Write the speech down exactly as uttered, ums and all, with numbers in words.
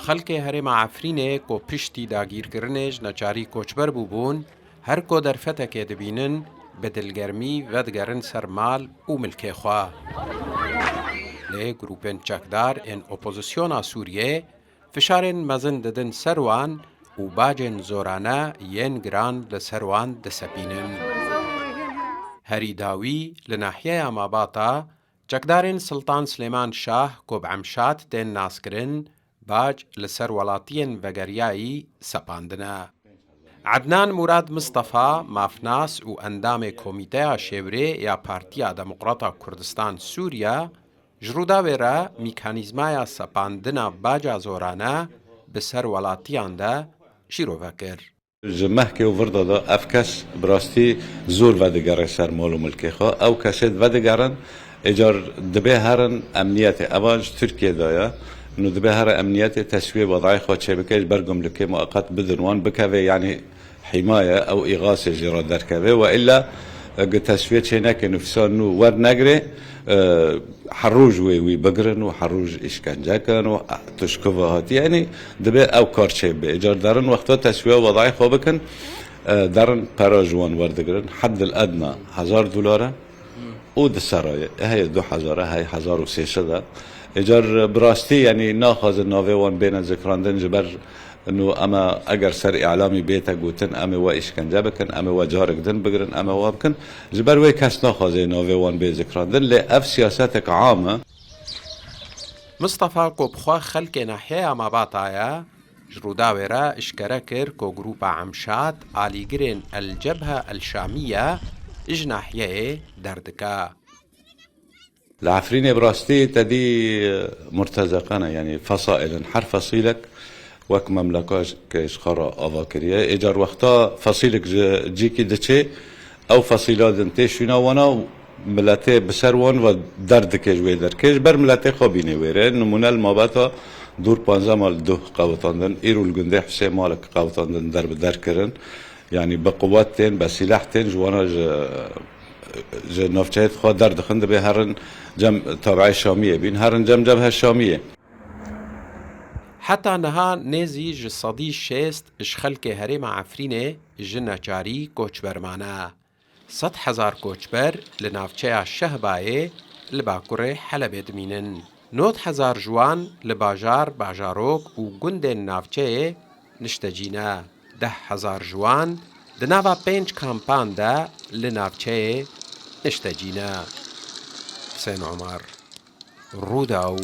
Xelkê herêma Efrînê ku piştî dagîrkirinê ji neçarî koçber bûbûn, her ku derfetekê dibînin, bi dilgermî vedigerin ser mal û milkê xwe. Lê grûpên çekdar ên opozisyona Sûriyê fişarên mezin didin ser wan û bacên zorane yên giran li ser wan disepînin. Herî dawî li nahiyeya Mabata, çekdarên Siltan Silêman Şah ku bi Emşat tên naskirin, bac li ser welatiyên vegeriyayî sepandine. Ednan Murad Mistefa, mafnas û endamê Komîteya Şêwirê ya Partiya Demokrata Kurdistan Sûriye, ji Rûdawê re mîkanîzmaya sepandina baca zorane bi ser welatiyan de şîrove kir. Ji mehkê û virda de ev kes bi rastî zor vedigere ser mal û milkê xwe. Ew kesê vedigerin, êcar dibê herin emniyetê. Evan ji Tirkiye de ye. Nû dibê here emniyetê teswiyê wedayê xwe çêbike, ji ber gumlikê muqat bidin wan, bikeve, yanî hîmaye, ew îxasê jê re derkeve. We illa, e, gi teswiye çê neke nûfisa nû wernegre, e, her roj wê wî bigirin û her roj îşkence kin û, e, tişkuva hatiye. Yanî dibê ew kar çê bibe. Îcar derin wexta teswiya wedayê xwe bikin, e, derin pera ji wan werdigirin. Heddil edna hezar dolar e û di sera ye. Heye du hezar e, heye hezar û sê sed e. Îcar bi rastî, yanî naxwazin navê wan bêne zikrandin ji ber nû em e eger ser îlamî bête gotin, em ê we îşkence bikin, em ê we carek din bigirin, em ê we bikin. Ji ber wê kes naxwaze navê wan bê zikrandin, lê ev siyasetek am e. Mistefa ku bi xwe xelkê nahiyeya Mabata ye, ji Rûdawê re eşkere kir ku grûpa Emşat alîgirên El Cebhe El Şamiye ji nahiyeyê derdike. Li Efrînê bi rastî te dî murtezeqan e, yanî fesaîl in. Her fesîlek wek memlekek ji xwe re ava kiriye. Êcar wexta fesîlek ji cîkî diçê, ew fesîla din tê şûna wana û miletê bi ser wan ve derdike ji wê derkê. Ji ber miletê xwe bînê wêre. Nimûne li Mabata dûr panzdeh mal duh qewitandin. Îro li gundê Husê malek qewitandin, der bi der kirin. Yanî bi quwet tên, bi sîleh tên, ji wana ji, ji navçeyê xwe derdixin, dibê herin cem tabiê Şamiyê bîn, herin cem cebhe Şamiyê. Heta niha nêzî ji sedî şêst ji xelkê herêma Efrînê ji neçarî koçber mane. Sed hezar koçber li navçeya Şehbayê li bakurê Helebê dimînin. Nod hezar ji wan li bajar, bajarok û gundên navçeyê niştecî ne. Deh hezar ji wan di nava pênc kampan de li navçeyê niştecî ne. Husên Omer, Rûdaw,